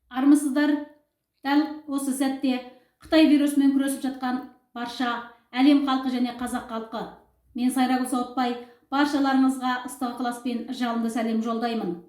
Армысыздар! Дәл осы сәтте Қытай вирусымен күресіп жатқан барша әлем халқы және қазақ халқы, мен, Сайрагүл Сауытбай, баршаларыңызға ыстық ықыласпен жалынды сәлем жолдаймын.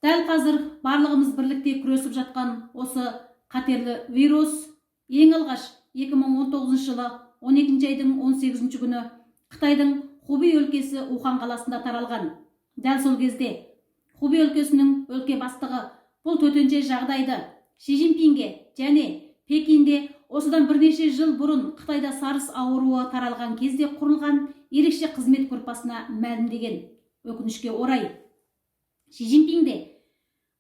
Дәл қазір барлығымыз бірлікте күресіп жатқан осы қатерлі вирус ең алғаш 2019 жылы 12 айдың 18 күні Қытайдың Хубей өлкесі Ухан қаласында таралған. Дәл сол кезде Хубей өлкесінің өлке бастығы бұл төтенше жағдайды Ши Цзиньпинге және Пекинде осыдан бірнеше жыл бұрын Қытайда САРС ауруы таралған кезде құрылған ерекше қызмет группасына мәлімдеген. Өкінішке орай, Ши Цзиньпин де,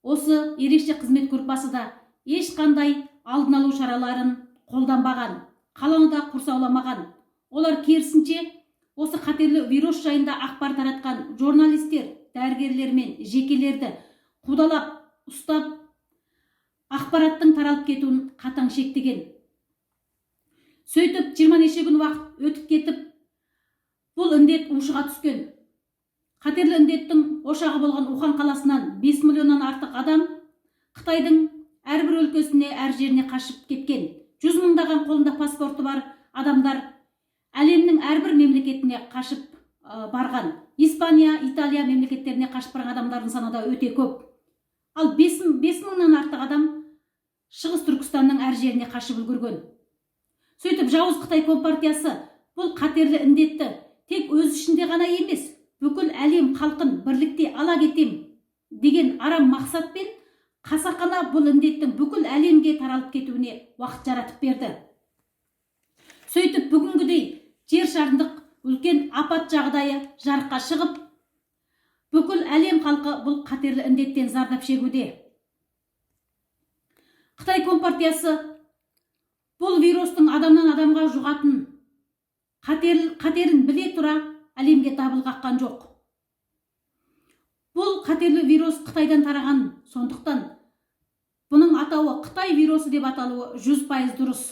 осы ерекше қызмет группасы да ешқандай алдын алу шараларын қолданбаған, қаланы да құрсауламаған. Олар керісінше осы қатерлі вирус жайында ақпар таратқан журналистер, дәрігерлер мен жекелерді қудалап ұстап, ақпараттың таралып кетуін қатаң шектеген. Сөйтіп, жиырма неше күн уақыт өтіп кетіп, бұл індет ушыға түскен. Қатерлі індеттің ошағы болған Ухан қаласынан 5 миллионнан артық адам Қытайдың әрбір өлкесіне, әр жеріне қашып кеткен. Жүз мыңдаған қолында паспорты бар адамдар әлемнің әрбір мемлекетіне қашып барған. Испания, Италия мемлекеттеріне қашып барған адамдардың саны да өте көп. Ал 5 мыңнан артық адам Шығыс Түркістанның әр жеріне қашып үлгерген. Сөйтіп, жауыз Қытай компартиясы бұл қатерлі індетті тек өз ішінде ғана емес, бүкіл әлем халқын бірлікте ала кетем деген арам мақсатпен қасақана бұл індеттің бүкіл әлемге таралып кетуіне уақыт жаратып берді. Сөйтіп, бүгінгідей жер шарындық үлкен апат жағдайы жарыққа шығып, бүкіл әлем халқы бұл қатерлі індеттен зардап шегуде. Қытай компартиясы бұл вирустың адамнан адамға жұғатын қатерін біле тұра, әлемге дабыл қаққан жоқ. Бұл қатерлі вирус Қытайдан тараған, сондықтан бұның атауы Қытай вирусы деп аталуы 100% дұрыс.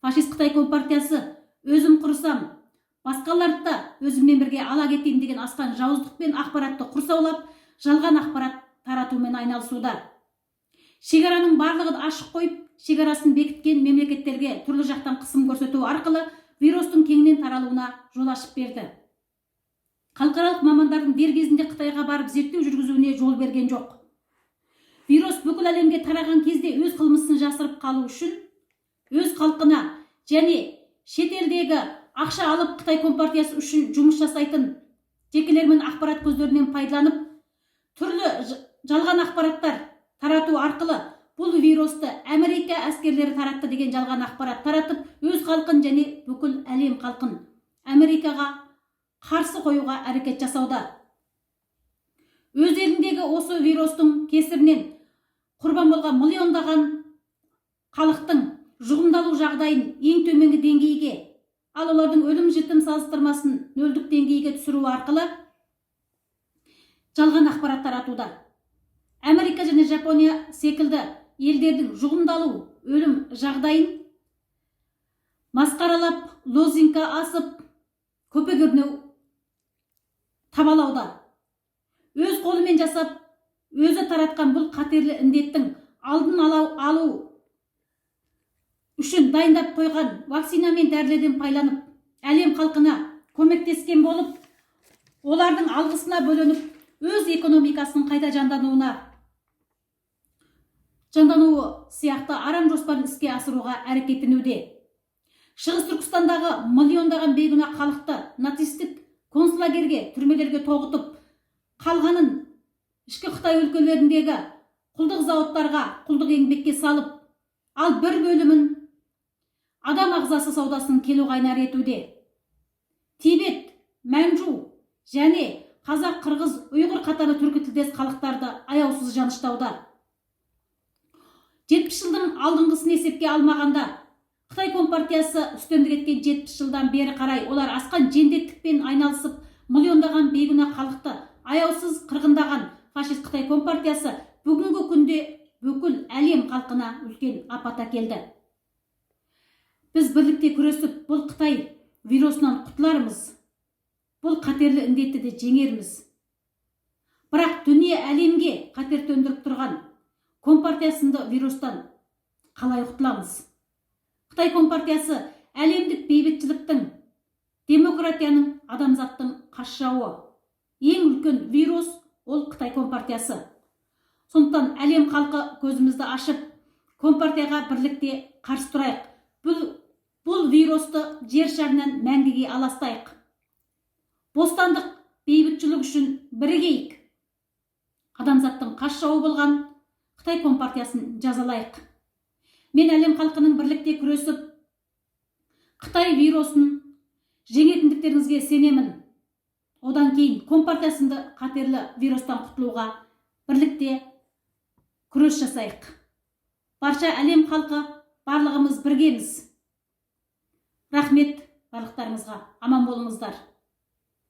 Фашист Қытай компартиясы өзім құрысам, басқаларды да өзіммен бірге ала кетейін деген асқан жауыздықпен ақпаратты құрсаулап, жалған ақпарат таратумен айналысуда. Шекараның барлығын ашық қойып, шекарасын бекіткен мемлекеттерге түрлі жақтан қысым көрсету арқылы вирустың кеңінен таралуына жол ашып берді. Халықаралық мамандардың дер кезінде Қытайға барып зерттеу жүргізуіне жол берген жоқ. Вирус бүкіл әлемге тараған кезде өз қылмысын жасырып қалу үшін өз халқына және шетелдегі ақша алып, Қытай компартиясы үшін жұмыс жасайтын жекелер мен ақпарат көздерінен пайдаланып, түрлі жалған ақпараттар тарату арқылы бұл вирусты Америка әскерлері таратты деген жалған ақпарат таратып, өз халқын және бүкіл әлем халқын Америкаға қарсы қоюға әрекет жасауда. Өз еліндегі осы вирустың кесірінен құрбан болған миллиондаған халықтың жұғымдалу жағдайын ең төменгі деңгейге, ал олардың өлім жітім салыстырмасын нөлдік деңгейге түсіру арқылы жалған ақпарат таратуда. Америка және Жапония секілді елдердің жұғымдалу, өлім жағдайын масқаралап, лозингка асып, көпе көрнеу табалауда. Өз қолымен жасап, өзі таратқан бұл қатерлі індеттің алдын алу үшін дайындап қойған вакцина мен дәрілерден пайдаланып, әлем халқына көмектескен болып, олардың алғысына бөленіп, өз экономикасының қайта жандануы сияқты арам жоспарын іске асыруға әрекеттенуде. Шығыс Түркістандағы миллиондаған бейгүнә халықты нацистік концлагерьге, түрмелерге тоғытып, қалғанын ішкі Қытай өлкелеріндегі құлдық зауыттарға құлдық еңбекке салып, ал бір бөлімін адам ағзасы саудасын келуқайнар етуде. Тибет, Мәнжу және қазақ, қырғыз, ұйғыр қатарлы түркі тілдес халықтарды аяусыз жаныштауда. 70 жылдың алдыңғысын есепке алмағанда, Қытай компартиясы үстемдік еткен 70 жылдан бері қарай олар асқан жендеттікпен айналысып, миллиондаған бейгүнә халықты аяусыз қырғындаған фашист Қытай компартиясы бүгінгі күнде бүкіл әлем халқына үлкен апат әкелді. Біз бірлікте күресіп, бұл Қытай вирусынан құтылармыз, бұл қатерлі індетті де жеңерміз. Бірақ дүние әлемге қатер төндіріп тұрған компартия сынды вирустан қалай құтыламыз? Қытай компартиясы әлемдік бейбітшіліктің, демократияның, адамзаттың қас жауы. Ең үлкен вирус ол Қытай компартиясы. Сондықтан, әлем халқы, көзімізді ашып, компартияға бірлікте қарсы тұрайық. Бұл вирусты жер шарынан мәңгіге аластайық. Бостандық, бейбітшілік үшін бірігейік. Адамзаттың қас жауы болған Қытай компартиясын жазалайық. Мен әлем халқының бірлікте күресіп, Қытай вирусын жеңетіндіктеріңізге сенемін. Одан кейін компартия сынды қатерлі вирустан құтылуға бірлікте күрес жасайық. Барша әлем халқы, барлығымыз біргеміз. Рахмет барлықтарыңызға, аман болыңыздар.